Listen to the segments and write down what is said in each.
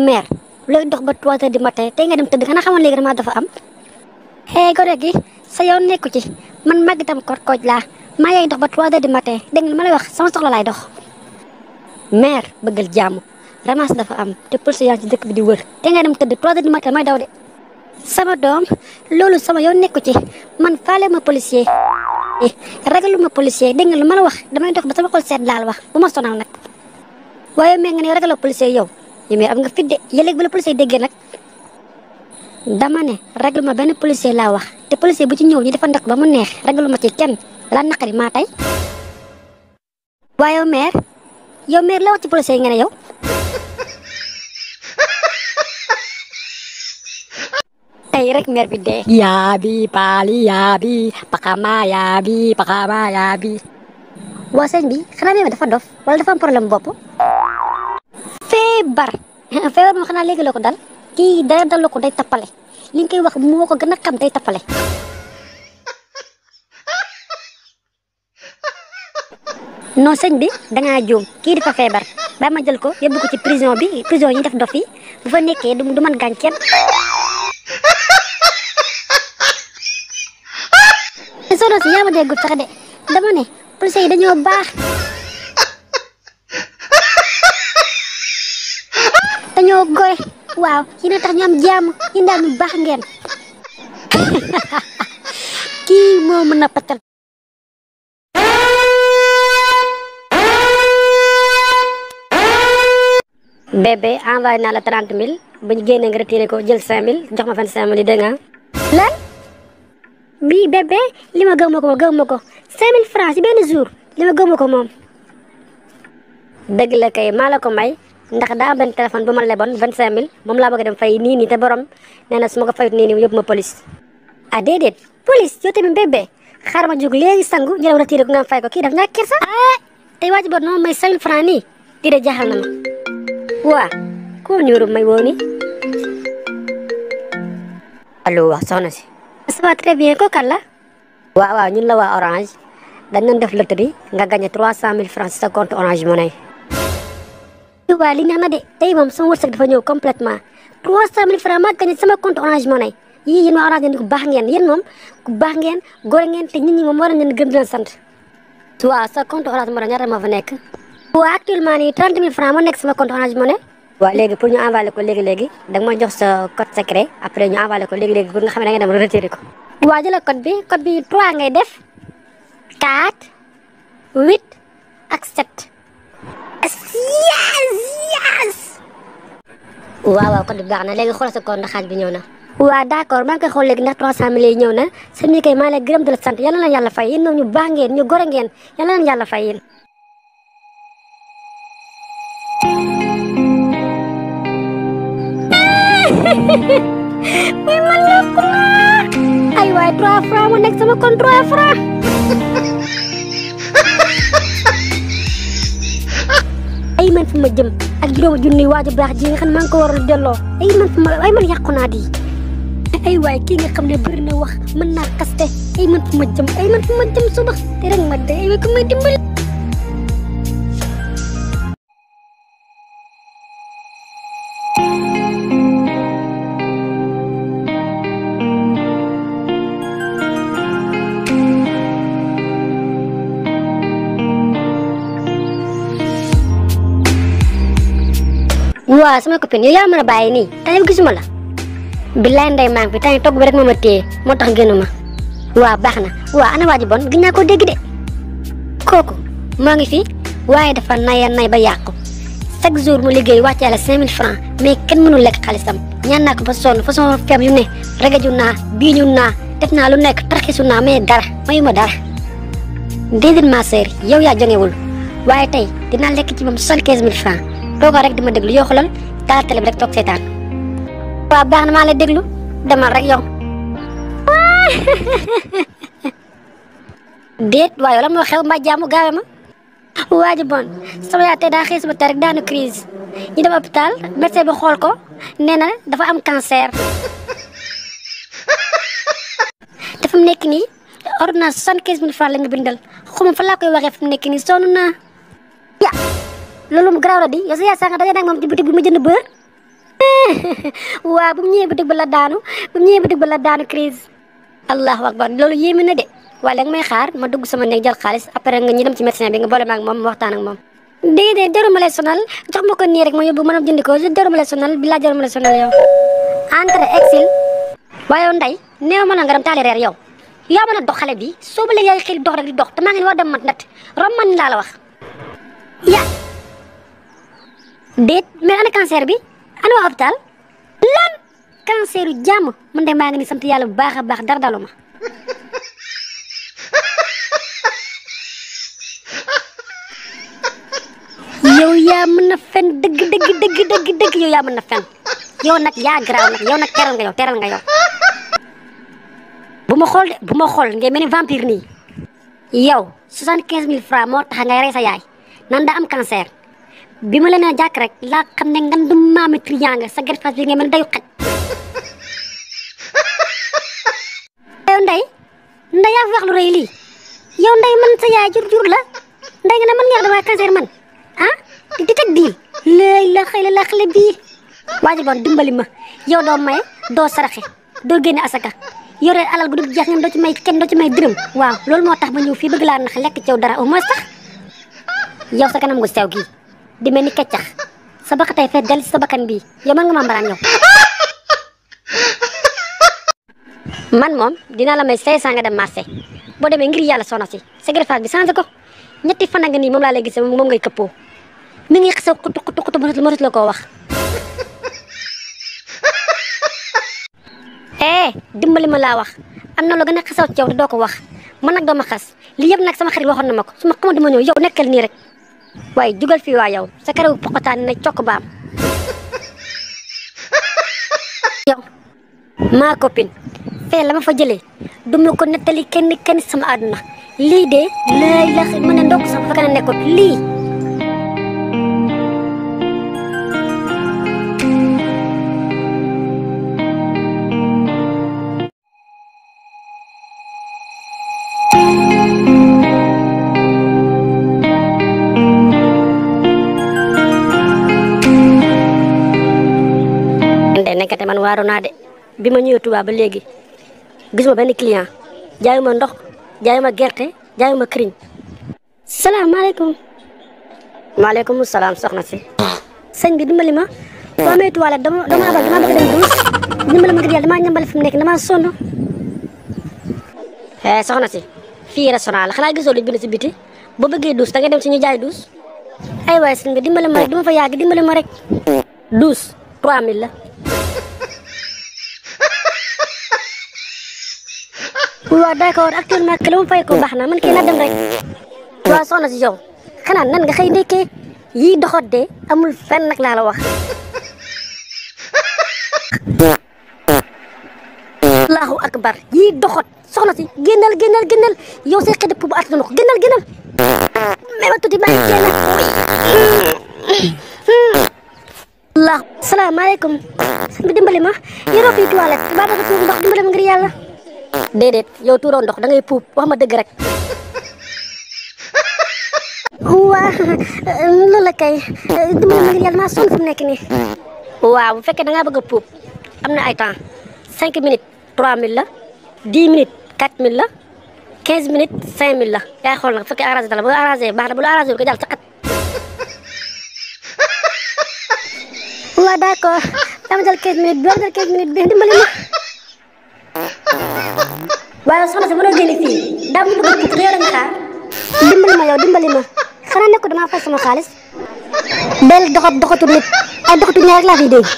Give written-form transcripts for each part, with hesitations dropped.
mère looy dox ba 3 heures du matin tey nga dem tëdd xanaa xamoon léegi damaa dafa am. gone gi sa yoon nekku ci man màggitam korkooj laa maa yaay dox ba 3 heures du matin dégg nga lu ma lay wax sama soxla laay dox. mère bëggal jàmm ramas dafa am te police yaa ci dëkk bi di wër te nga dem tëdd 3 heures du matin may daw de. sama doom loolu sama yoon nekku ci man faale ma policier ragalu ma policier dégg nga lu ma la wax damay dox ba sama xol seet laal wax bu ma sonal nag. waaye mais nga ne ragaloo policier yow mais am nga fit de yëleeg ba la policier déggee nag. dama ne ragalu ma benn policier laa wax te policier bu ci ñëw ñu dafa ndok ba mu neex ragalu ma ci kenn la naqari maa tey. waaye yow mère la wax ci policier yi nga ne yow. tey rek mère bi dee. yaabi paali yaabi pakama yaabi. waa sëñ bi xanaa mère dafa dof wala dafa am problème bopp. feebar moom xanaa léegi la ko dal kii dara dal ko day tappale li nga koy wax moo ko gën a xam day tappale. non sëñ bi dangaa juum kii dafa feebar ba ma jël ko yóbbu ko ci prison yi ñu def dof yi bu fa nekkee du man gaañ kenn. sono si yaa ma déggul sax de dama ne police yi dañoo baax dañoo gore waaw yéen a tax ñu am jàmm yéen daal ñu baax ngeen. kii moo mën a patal. bébé envoyé naa la 30 000 ba ñu génnee nga retiré ko jël 5 000 jox ma 25 000 yi dégg nga. lan bii bébé li ma gëw ma ko 5000 francs ci benn jour li ma gëw ma ko moom. dëgg la kay maa la ko may ndax daa am benn téléphone bu ma leboon 25000 moom laa bëgg a dem fay nii te borom nee na su ma ko fayut nii yóbbu ma police. ah déedéet police yow tamit bébé xaaral ma jóg léegi sangu ñu dem retiré ko nga fay ko kii daf ñàkk kersa. ah tey waa ji boot noonu may 5000 francs nii di de jaaxal na ma. waa koo ñëwru may woo nii. allo wax soxna si. ça va très bien ko kan la. waaw ñun la waa Orange dañ doon def loterie nga gagné 300 000 francs ci sa compte Orange Money. waaw li neex na de tey moom sama wërsëg dafa ñëw complètement 300 000 francs maa gagné sama compte Orange Money yii yéen waa Orange ngeen ku baax ngeen yéen moom ku baax ngeen góor ngeen te nit ñi moom war nañ leen gëm di leen sant. waaw sa compte Orange Money ñaata moo fa nekk. waaw actuellement nii 30 000 francs moo nekk sama compte Orange Money. waaw léegi pour ñu envoyer ko léegi da nga ma jox sa code secret après ñu envoyer ko léegi pour nga xam ne da nga dem retirer ko. waaw jëlal code bi 3 ngay def 4 8 ak 7. yes. waaw code bi baax na léegi xoolal sa compte ndax xaaj bi ñëw na. waaw d'accord maa ngi koy xool léegi ndax 300 000 yi ñëw na seen ñi kay maa ngi lay gërëm di la sant yal na leen yàlla fay yéen ñoom ñu baax ngeen ñu gore ngeen yal na leen yàlla fay yéen. mais man la ko ay waay 3 francs mu nekk sama compte 3 francs. ay man fu ma jëm ak juróomi junni waaju baax ji nga xam ne maa ngi ko waroon delloo ay man yàqu naa di. ay waay kii nga xam ne bëri na wax mën naa kaste ay man fu ma jëm suba te rek ma dee ay waay ko may dimbali. waaw sama copine yow yaa mën a bàyyi nii tey gisuma la. billaay ndey maa ngi fi tey togg bi rek moo ma téye moo tax génnuma. waaw baax na waaw ana waa ji bon gis naa ko dégg de. kooku moo ngi fi waaye dafa nay ba yàqu chaque jour mu liggéey wàccee la 5000 francs mais kenn mënul lekk xaalisam ñaan naa ko ba sonn façon feeb yu ne regaju naa biiñu naa def naa lu nekk tarxisu naa mais dara mayuma dara. déedéet ma sœur yow yaa jongewul waaye tey dinaa lekk ci moom 75 000 francs toogal rek di ma déglu yoo xoolal taal télé bi rek toog seetaan. waaw baax na maa lay déglu demal rek yow. déet waaye lan moo xew mbaa jàmm gaawe ma. waa ji bon sama yaay tey daa xëy suba tey rek daanu crise ñu dem hôpital médecin bi xool ko nee na dafa am cancer. te fu mu nekk nii ordonnance 75 000 francs la nga bindal xaw ma fa laa koy waxee fu mu nekk nii sonn naa. loolu mu garaaw la di yow sa yaay sànq daje nag moom ci boutique bi ma jënd beurre waa bu mu ñëwee bitig ba la daanu bu mu ñëwee bitig ba la daanu crise allahu akbar loolu yéeme na de waaye danga may xaar ma dugg sama néeg jël xaalis après nga ñu dem ci médecin bi nga boole ma ak moom ma waxtaan ak moom déedéet jarul ma lay sonal jox ma ko nii rek ma yóbbu mën a jëndi ko jarul ma lay sonal bi laa jarul ma lay sonal yow entre exil waaye yow nday néew ma na nga dem taali reer yow yaa mën a dox xale bi soo ba léegi yaay xëy dox rek di dox te maa ngi war dem mat nat rom man laa la wax ya déet mais ana cancer bi ana waa hôpital lan cancer yu jàmm man de maa ngi ni sant yàlla bu baax a baax dara dalu ma yow yaa mën na fen dëgg yow yaa mën na fen yow nag yaa garaaw nag yow nag teral nga yow bu ma xool de bu ma xool ngay mel ni vampire nii yow 75 000 francs moo tax ngay rey sa yaay nan daa am cancer bi ma la nee jàkk rek laa xam ne ngan du maami triangle sa greffage bi ngay mel ni dayu xaj yow nday yaa fi wax lu rëy lii yow nday man sa yaay jur la nday nga ne man nga wax dama cancer man ah di teg diil léegi la xëy la xale bii waa ji bon dimbali ma yow doo maye doo saraxe doo génne asaka yore alal gu dul jeex ngeen doo ci may kenn doo ci may dërëm waaw loolu moo tax ma ñëw fii bëgg laa nax lekk ci yow dara au moins sax yow sa kanam gu sew gii di mel ni keccax sa baxa tey fee del ci sa bakkan bii yow mën nga ma mbaraan yow man moom dinaa la may 500 nga dem marché boo demee ngir yàlla soxna si sa greffage bi changé ko ñetti fan nga nii moom laa lay gisee moom ngay këppoo mi ngi xew xutu mënut la koo wax dimbali ma laa wax am na lu gën a xesaw ci yow te doo ko wax man nag doo ma xas li yëpp nag sama xarit waxoon na ma ko su ma xamante ma ñëw yow nekkal nii rek waaye jugal fii waa yow sa karaw poqotaan na cokk baam yow maa copine fee la ma fa jëlee du ma ko nettali kenn sama àdduna lii de lay la mën a ndokk sax fa ka nekkoon lii nekkate man waaru naa de bi ma ñëwee Touba ba léegi gisuma benn client jaayuma ndox jaayuma gerte jaayuma këriñ salaamaaleykum maaleykum salaam soxna si sëñ bi dimbali ma soo amee toilette dama bëgg dem douche dimbali ma ngir yàlla damaa ñambale fi mu nekk damaa sonn soxna si fii restaurant la xanaa gisoo lu bind si biti boo bëggee douche da ngay dem si ñu jaay douche ay waay sëñ bi dimbali ma rek duma fa yàgg dimbali ma rek douche 3000 la waaw d'accord actuellement que la ma fay ko baax na man kii na dem rek waaw soxna si yow xanaa nan nga xëy ndekkee yii doxat de amul fenn nag laa la wax allahu akbar yii doxat soxna si génnal yow say xëy bu at na ko génnal mais ba tuuti maa ngi génn allah salaamaaleykum sëñ bi dimbali ma yoroo fii toilette ba dafa tuur ndox dimbali ma ngir yàlla déedéet yow tuuroo ndox da ngay puub wax ma dëgg rek waa loolu la kay dimbali ma ngir yàlla maa sonn fu mu nekk nii waaw bu fekkee da ngaa bëgg a puub am na ay temps 5 minutes 3000 la 10 minutes 4000 la 15 minutes 5000 la yaay xool nag bu fekkee arrangé dala bu arrangé baax na bu la arrangé ko jàll saqat waaw d'accord dama jël 15 minutes bi dama jël 15 minutes bi dimbali ma waaye soxna si mënoo génne fii daa mu bëgg a yow la nga xaar dimbali ma xanaa nekk damaa fay sama xaalis del doxatu nit ay doxatu ñaar rek laa fiy dégg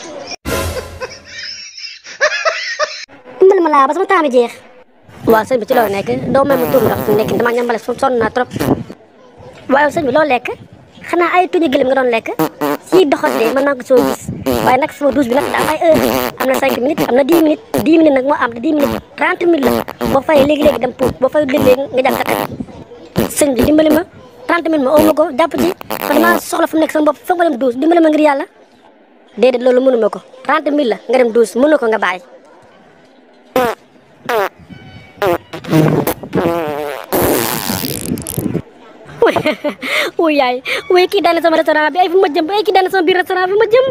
dimbali ma laa ba sama temps bi jeex waaw sëñ bi ci loolu nekk doo may ma tuur ndox fi nekk damaa ñambale sonn naa trop waaye sëñ bi loo lekk xanaa ay tuñu gëlëm nga doon lekk si doxat de man maa ko soo gis waaye nag sama douche bi nag daa am ay heure am na 5 minutes am na 10 minutes 10 minutes nag moo am te 10 minutes 30 minutes la boo fayee léegi-léegi dem pour boo fay léegi-léegi nga jàpp sa sëñ bi dimbali ma 30 minutes ma oo ma ko jàpp ci kon damaa soxla fu mu nekk sama bopp foog nga dem douche dimbali ma ngir yàlla déedéet loolu mënu ma ko 30 minutes la nga dem douche mënu ko nga bàyyi wuy yaay wuy kii daal na sama restaurant bi ay fu ma jëm ay kii daal na sama biir restaurant bi ma jëm